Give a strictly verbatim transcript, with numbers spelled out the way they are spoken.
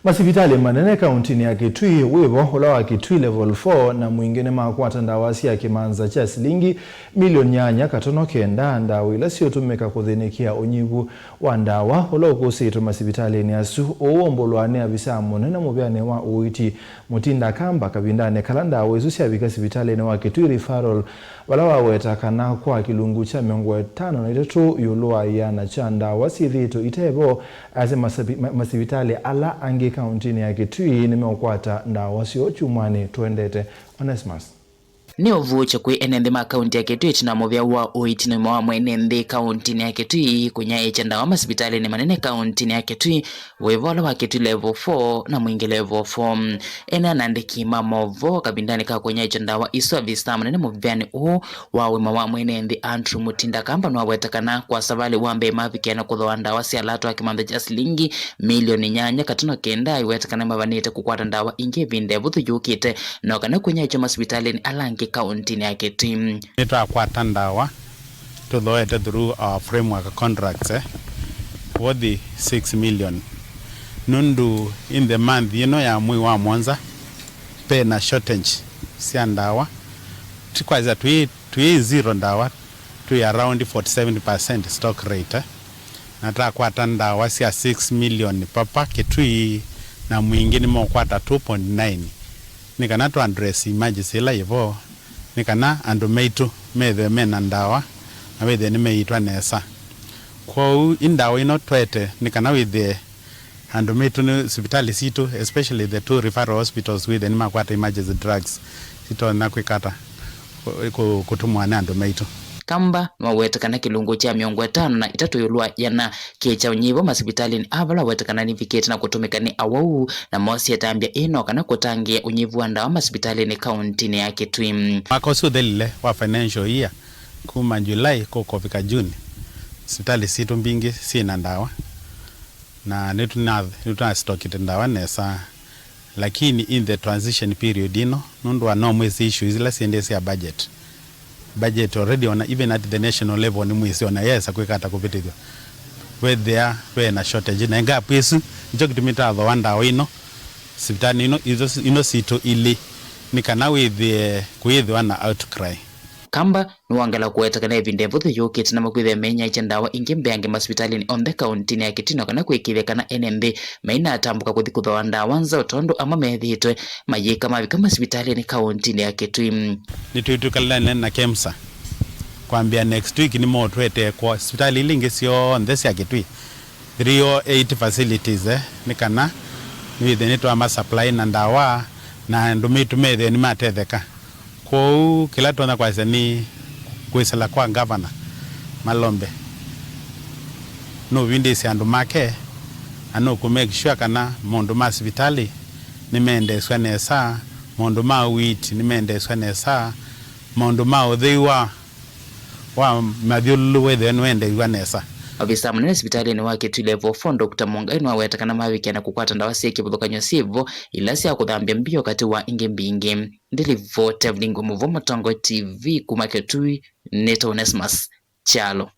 Masivitalĩ manene kauntinĩ ya Kitui, wĩvo ũla wa Kitui Level four na Mwingĩ nĩmakwata ndawa sya kĩmanza kya silingi milioni nyanya katono kenda, ndawa ila siũtũmĩka kũthĩnĩkĩa ũnyivu wa ndawa ũla ũkũsĩĩtwe masivitalĩnĩ asu. Ũu waumbũlwa nĩ avisa mũnene mũvĩanĩ wa ũiiti Mutinda Kamba kavindanĩ kala ndawa isu syavika sivitalĩnĩ wa Kitui Referral, vala waweta kana kwa kĩlungu kya mĩongo ĩtano na itatũ ĩũlũ wa ĩana kya ndawa syĩthĩĩtwe ite vo, asya masavi-, ma-, masivitalĩ ala angĩ kauntinĩ ya Kitui nĩmeũkwata ndawa syoo kyumwanĩ tũendete. Onesmus. Nĩ ũvuũkyo kwĩ ene nthĩ ma kaunti ya Kitui ĩtina wa mũvĩa wa ũiiti na ũima wa mwene nthĩ kauntinĩ ya Kitui kũnyaĩĩkya ndawa masivitalĩnĩ manene kauntinĩ ya Kitui, wĩvo ũla wa Kitui Level four na Mwingĩ Level four. Ene na andĩki ma maũvoo kavindanĩ ka kũnyaĩĩkya ndawa isu, avisa mũnene mũvĩanĩ ũũ wa ũima wa mwene nthĩ Andrew Mutinda Kamba nĩwaweta kana kwa savalĩ wa mbee mavikĩa na kũthooa ndawa sya lato ya kĩmanza kya silingi milioni nyanya katono kenda, aiweta kana mavanĩte kũkwata ndawa ingĩ ĩvinda ĩvũthũ yũkĩte, no kana kũnyaĩĩkya masivitalĩnĩ ala angĩ kauntinĩ ya Kitui. Nĩtwakwata ndawa tũthooete through our framework contracts, eh, worth six million. Nũndũ in the month ĩno ya mwei wa mũonza, pe na shortage sya ndawa. Ti kwasya twĩ, twĩ zero ndawa, twĩ around forty seven percent stock rate, eh. Na twakwata ndawa sya six million papa Kitui, na Mwingĩ nĩmeũkwata two point nine. Nĩ kana tũ address emergency ĩla yĩ vo, nĩ kana andũ maitũ methĩwe mena ndawa na wĩthĩe nĩmeĩtwa nesa. Kwoou ĩ ndawa ino twete nĩ kana wĩthĩe andũ maitũ nĩ sivitalĩ sitũ, especially the two referral hospitals, wĩthĩe nĩmakwata emergency drugs, sitonya kwĩka ata, kũ-, kũ-, kũtũmwa nĩ andũ maitũ. Kamba nĩwaweta kana kĩlungu kya mĩongo ĩtano na itatũ ĩũlũ wa ĩana kĩ kya ũnyivo masivitalĩnĩ aa vala waweta kana nĩvikĩte na kũtũmĩka nĩ awau, na mosie ĩtambya ĩno kana kũtangĩĩa ũnyivu wa ndawa masivitalĩnĩ kauntinĩ ya Kitui. Mwaka ũsu ũthelile wa financial year, kuma July kũka ũvika June, sivitalĩ sitũ mbingĩ syĩ na ndawa, na nĩtũna-, nĩtũnastokite ndawa nesa. Lakini in the transition period ĩno, nũndũ wa no mwĩsĩ issues ila syendee sya budget. Budget already ona even at the national level nĩ mwĩsĩ ona yesa kwĩka ata kũvĩtĩthw'a. Wethĩa ve na shortage na gap ĩsu, nĩkyo kĩtumi twathooa ndawa ino sivitalĩ ino, izo, ino sitũ ilĩ, nĩ kana wĩthĩe kũyĩthĩwa na outcry. Kamba nĩwongela kũweta kana ĩvinda ĩvũthũ yũkĩte na makwĩthĩa menyaĩĩkya ndawa ingĩ mbeange masivitalĩnĩ onthe kauntinĩ ya Kitui, no kana kũĩkĩĩthya kana ene nthĩ mainatambũka kũthi kũthooa ndawa nzaũ, tondũ amwe methĩĩtwe mayĩka mavika masivitalĩnĩ kauntinĩ ya Kitui. Nĩtwĩtwĩkalĩlane na KEMSA kwambĩa next week, nĩmotũetee kwa sivitalĩ ila ingĩ syonthe sya Kitui, three oh eight facilities, eh, nĩ kana nĩwĩthĩe nĩtwama supply na ndawa, na andũ maitũ methĩe nĩmatetheka. Kwoou kĩla tũtonya kwasya nĩ kwĩsĩla kwa ngavana Malombe, nũvindĩsye andũ make, na nũkũ make sure kana maũndũ ma sivitalĩ nĩmeendeesw'a nesa, maũndũ ma ũiiti nĩmeendeesw'a nesa, maũndũ ma ũthei wa, wa mathyũlũlũ wĩthĩe nĩwendeew'a nesa. Ovisa mũnene sivitalĩnĩ wa Kitui Level four, Doctor Mũngai, nĩwaweta kana mavikĩa na kũkwata ndawa syĩ kĩvathũkany'o syĩ vo, ila sya kũthambya mbio katĩ wa ingĩ mbingĩ. Ndĩlivoti Evelyn Ngũmũvũ, Mũtongoi T V, kuma Kitui, nĩtawa Onesmus Kyalo.